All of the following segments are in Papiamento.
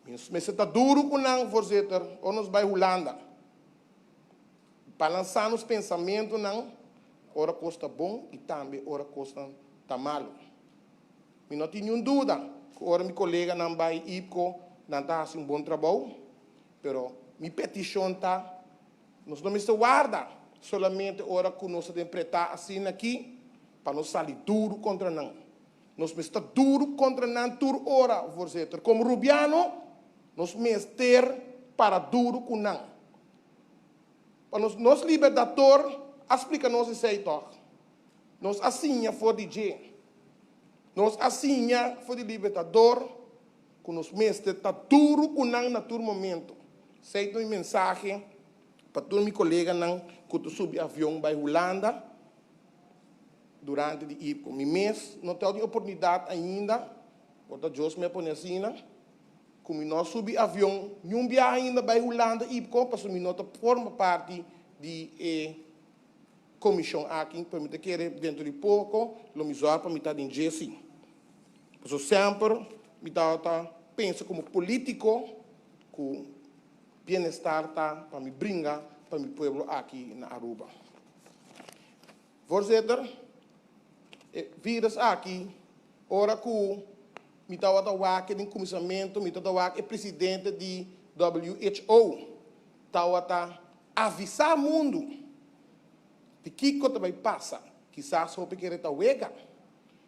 Nos mester ta duru ku nan, voorzitter, ora nos bai Hulanda. Balansá nos pensamentunan ora kos ta bon i tambe ora kosnan ta malu. Mi no tin niun duda ku ora mi koleganan bai IPKO nan ta hasi un bon trabou, pero mi petishon ta, nos no mester warda solamente ora ku nos ta den pretá asina aki pa nos sali duru kontra nan. Nos mester ta duru kontra nan tur ora, voorzitter. Komo Rubiano nos mester para duru ku nan. Pa nos, nos Libertador a splika nos esei tòg. Nos a siña for di dje. Nos a siña for di Libertador ku nos mester ta duru ku nan na tur momento. Esei ta mi mensahe pa tur mi koleganan ku ta subi avion bai Hulanda durante di IPKO. Mi mes no tabatin oportunidat ainda, por ta Dios mi a pone asina, ku mi no a subi avion niun biaha ainda bai Hulanda IPKO pasobra mi no ta forma parti di e komishon aki, pero mi ta kere dentro di poko lo mi zòrg pa mi ta den dje si. Pasobra semper mi tabata pensa komo politiko ku bienestar ta pa mi bringa pa mi pueblo aki na Aruba. Voorzitter, e virus aki ora ku mi tabata wak den kuminsamentu mi tabata wak e presidente di WHO tabata avisá mundu di kiko ta bai pasa. Kisas hopi kere ta wega.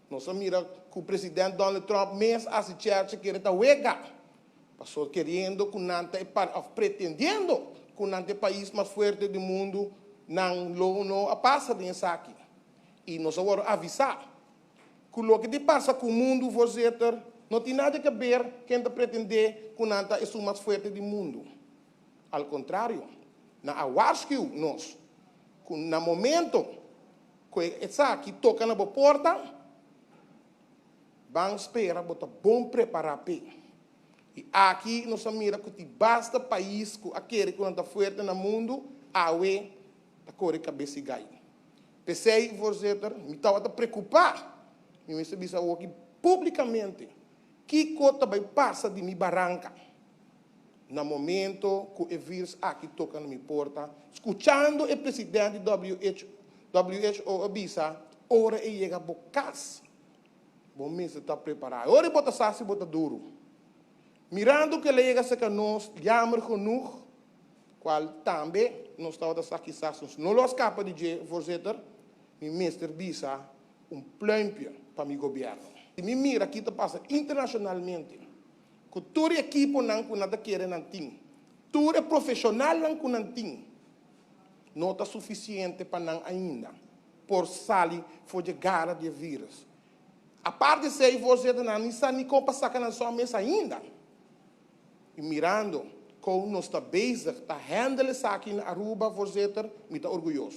Nos a mira ku president Donald Trump mes a hasi chèrchè kere ta wega. Pasobra keriendo ku nan ta e òf pretendiendo ku nan ta e pais mas fuerte di mundu, nan lo no a pasa den esaki. I nos a wòrdu avisá ku loke di pasa ku mundu, voorzitter, no tin nada ke ber ken ta pretendé ku nan ta esun mas fuerte di mundu. Al kontrario, nan a waarschuw nos ku na momento ku esaki toka na bo porta, ban spera bo ta bon prepará p'e. I aki nos a mira ku tin basta pais ku a kere ku nan ta fuerte na mundu, awe ta kore kabes i gai. P'esei, voorzitter, mi tabata preokupá, mi mester bisa awoki públikamente, kiko ta bai pasa di mi baranka na momento ku e virus aki toka na mi porta, skuchando e presidènt di WHO a bisa, ora e yega bo kas, bo mester ta prepará. E ora bo ta sa si bo ta duru. Mirando ku el a yega serka nos, jammer genoeg, Cual tambe nos tabata sa kisas nos no lo a scapa di dje, voorzitter, mi mester bisa un pluimpje pa mi gobierno. Si mi mira ki ta pasa internacionalmente, cu tur e equiponan cu nan ta kere nan tin, tur e profesionalnan cu nan tin, no ta suficiente pa nan ainda por sali for dje gara di e virus. Aparte esey, voorzitter, nan ni sa ni con pa saca nan so mes ainda. Y mirando con nos ta bezig ta handle esaki na Aruba, voorzitter, mi ta orguyoso.